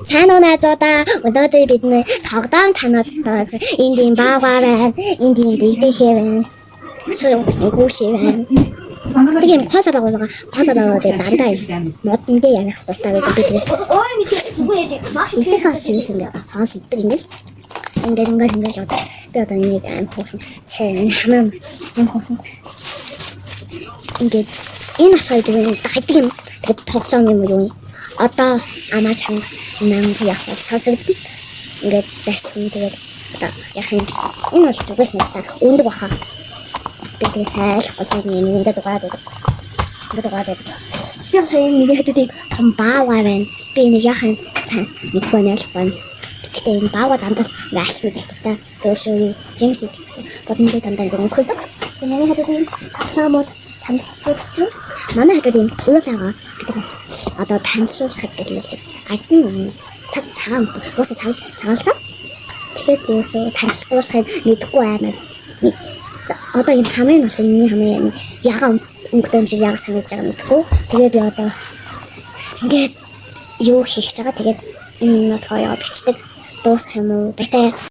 Сайн уу, найзуудаа. Өнөөдөр бид нэ тоглоом танилцуулж, энд ийм баагаа байна. Энд ийм дэгдэхээ байна. Эсвэл гүүшээ байна. Тэг юм кола байгаа байгаа. Кола байгаа гэдэг дандаа юм модон дээр ярих дуртай байдаг би тэгээ. Ой, мэдээгүй яа. Мах. Идэх хас юм бэ? Хоол иддэг ингээл. Ингээл ингээл ингээл одоо би одоо энийг аим хөөрхөн цай энэ хамаа аим хөөрхөн. Ингээд энэ болохоор зүгээр дайдаг юм. Тэгээд тоглоом юм уу юу юм. Одоо амаа чанга нам яг сонсогдсон. Ингээд барьсан, тэгээд одоо яг юм. Энэ бол зүгээс надад өндөг баха. Би тэгээ сайлх болоо юм ингээд угаад байдаг. Ингээд угаад байдаг. Би бас энэ нэг хэдүүдийг том бааваа байна. Би энийг яах юм сайн мэдгүй байна л байна. Гэхдээ энэ бааваа дандаа ингээ ашиг гэдэг та. Тэгээ шүү Джеймс бодон дээр дандаа ингээ өнгөрдөг. Тэгээ миний хэдүүд ийм тоглоомод танилцуулсан. Манай хэдүүд ийм уул байгаа гэдэг нь одоо танилцуулахад гэлж адин цаг цагаан уусаа цаг цагаан л та. Тэгээд юусоо танилцуулахыг мэдэхгүй аймаг. За, одоо энэ хамын бас миний хамын ягаан өнгөтэй юм шиг яга санагдаж байгаа мэдэхгүй. Тэгээд би одоо ингээд юу хийх гэж байгаа. Тэгээд энэ болохоор яа бичдэг. Дуусах юм уу? Баяртай.